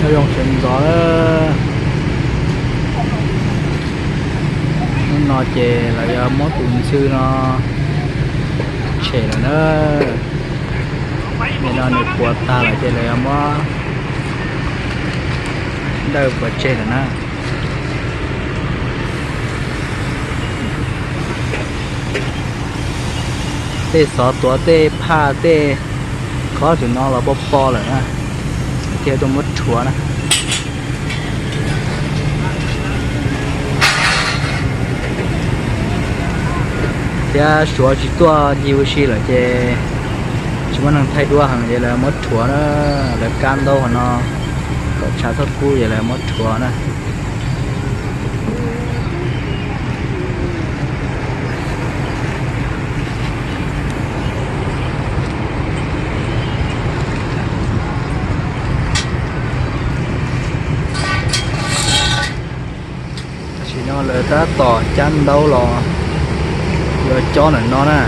Zoo sawv ntxov na. Hnub no ces lawv yuav muab tus ntxhw no tshem lawm na. Nim no nws puas tag lawm ces lawv yuav muab dawj puas tseg lawm na. Tej xov tuav, tej phaj, tej khob tus no los poj poj lawm na, thiaj tuaj muab rhuav na. Thiab Suav tsis tuaj ncig ua si lawm ces tsis muaj neeg thaij duab heev ces lawv muab rhuav na. Lawv kab ntaub hauv no kom tshav txhob kub ces lawv muab rhuav na. Tam sim no lawv tab tom cab ntaub los yuav cob ntawm no na.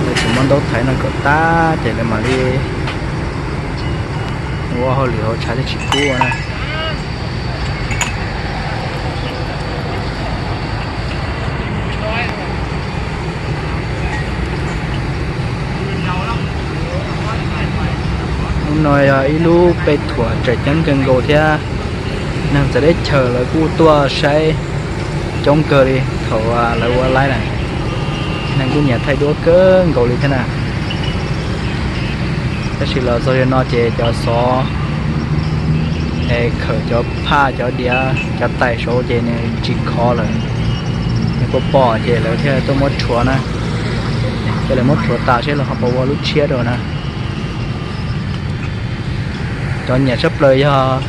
Lawv tseem muab ntaub thaiv no kom tag ces lawv mam li ua hauj lwm hauv tshav thiaj tsis kub na. Hnub no yog ib lub peb thuam tseem ceeb kawg nkaus thiab neeg txawv teb chaws lawv kuj tuaj saib coob kawg li thaum lawv ua live na. Neeg kuj nyiam thaij duab kawg nkaus li thiab na. Tab sis los txog yog no ces cov xov es khawm cov phaj cov diav cov tais saud ces nws tsis khov lawm, nws poj poj ces lawv thiaj tuaj muab rhuav na. Ces lawv muab rhuav tas seb lawv ho puas ua lub tshiab rau na. Cov nyiam tshaj plaws yog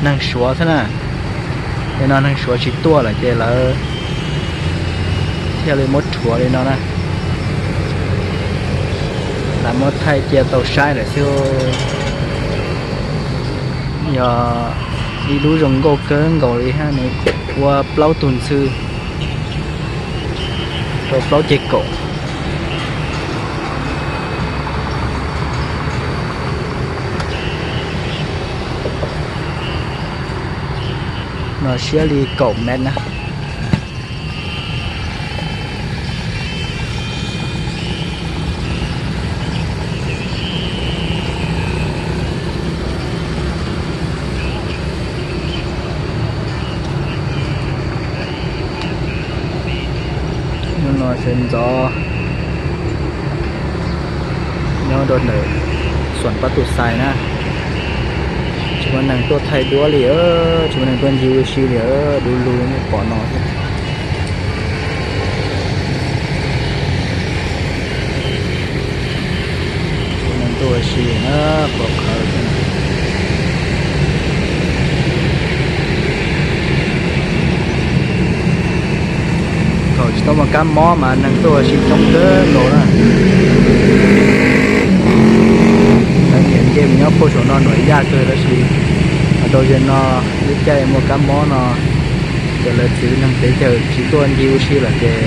neeg Suav thiab na. Li no neeg Suav tsis tuaj lawm ces lawv thiaj li muab rhuav li no na. Lawv muab thaij cia tau saib lawm xwb. Yog ib lub zoo nkauj kawg nkaus li hab, nws ua plaub tug ntxhw rau plaub ceg kaum. No siab li kaum mev na. Hnub no sawv ntxov nyob rau ntawm Xuam Pab Tus Xais na, tsis muaj neeg tuaj thaij duab li, tsis muaj neeg tuaj ncig ua si li, du lug li nej pom no thiab. Tsis muaj neeg tuaj ua si na, qhuav qhawv thiab. Thaum tsis tau muaj kab mob mas neeg tuaj ua si coob kawg nkaus na. Lawv niam nce mus nyob puag saum no nuam yaj kawg tab sis rau zaum no lub caij muaj kab mob no ces lawv txwv neeg pem cawm tsis tuaj ncig ua si lawm ces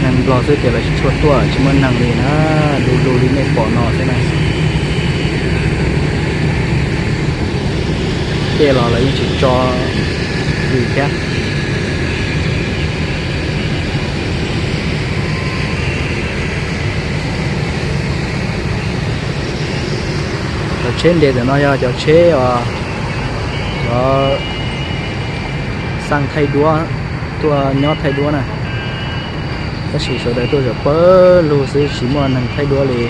neeg Nplog xwb ces lawv tsis tshua tuaj, tsis muaj neeg li na, du lug li nej pom no xwb na. Tej los lawv yeej tsis tso li thiab. Cov tsheb nres ntawm no yog cov tsheb os, cov xaj thaij duab, tuaj nyob thaij duab na. Tab sis sawv daws tuaj zaum pawg lug xwb tsis muaj neeg thaij duab li,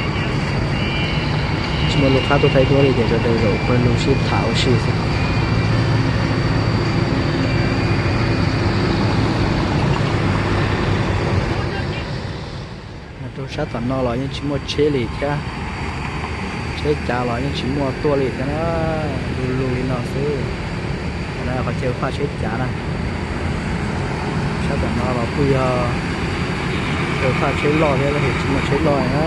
tsis muaj lub qab tuaj thaij duab li ces sawv daws zaum pawg lug sib tham ua si xwb. Rau sab tom no los yeej tsis muaj tsheb li thiab, tsheb cav los yeej tsis muaj tuaj li thiab na, du lug li no xwb. Qhov no qhov chaw faj tsheb cav na. Sab tom no los kuj yog chaw faj tsheb loj thiab tab sis tsis muaj tsheb loj na.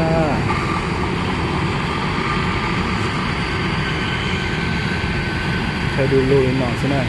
Chaw du lug li no xwb na.